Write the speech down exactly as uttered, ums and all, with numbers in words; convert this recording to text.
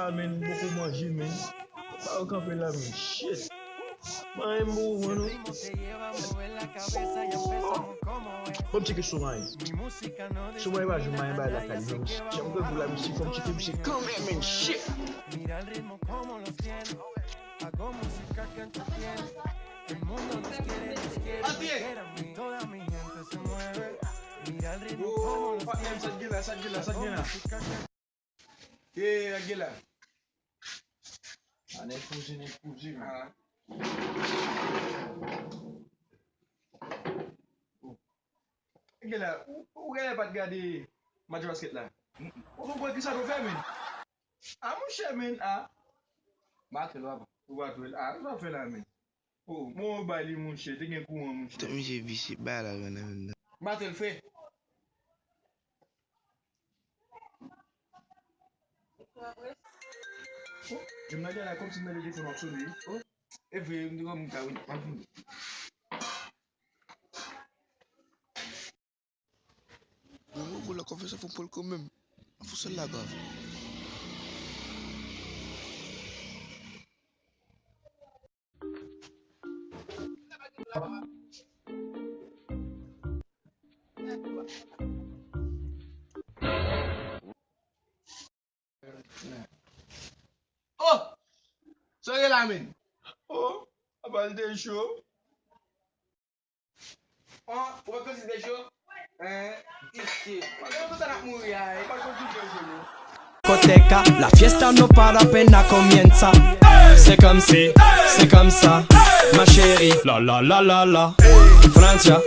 Men, m poko manje, men. Pa yo kanpe la, men. Shit. Mwen, m poko manje, non. Bon, m tcheke sou mwen. Sou mwen, pa jwenn mwen, ba la, ka di, men. Jan m gade la, misye, fò m tcheke misye kanmenm, men. Shit. Antre! Oh, patnè m, sa k gen la, sa k gen la, sa k gen la? Ye, sa k gen la? A, nèg poze, nèg poze, man. Sa k gen la? Ou, ou genlè pa t gade match baskèt la? Ou konprann kisa nou fè, men? A, monchè, men, a. Matel, papa. Ou pa twèl. A, sa w fè la, men? Oh, bon, bay li, monchè. Te gen kouran, monchè. Tout misye visye, bay la, men, men. Matel fè. Oh, jan m nan gade la, kòmsi m nan telefòn w ap sone, wi. Oh, e vre, m di kòm m ka, wi, m ap vini. Mwen, mwen, mwen, la konfyans an fè m pran l kanmenm. An fè sèl la grav. Oh! Sa w ye la, men? Oh, apa l te cho? Oh, ou wè kòmsi l te cho? Eh, isi. Ou kontan n ap mouri a, eh? Apa l kontinye cho, non? Discoteca, la fiesta no para, pena comienza. Se comme si, se comme ça, ma chérie. La, la, la, la, la. Francia,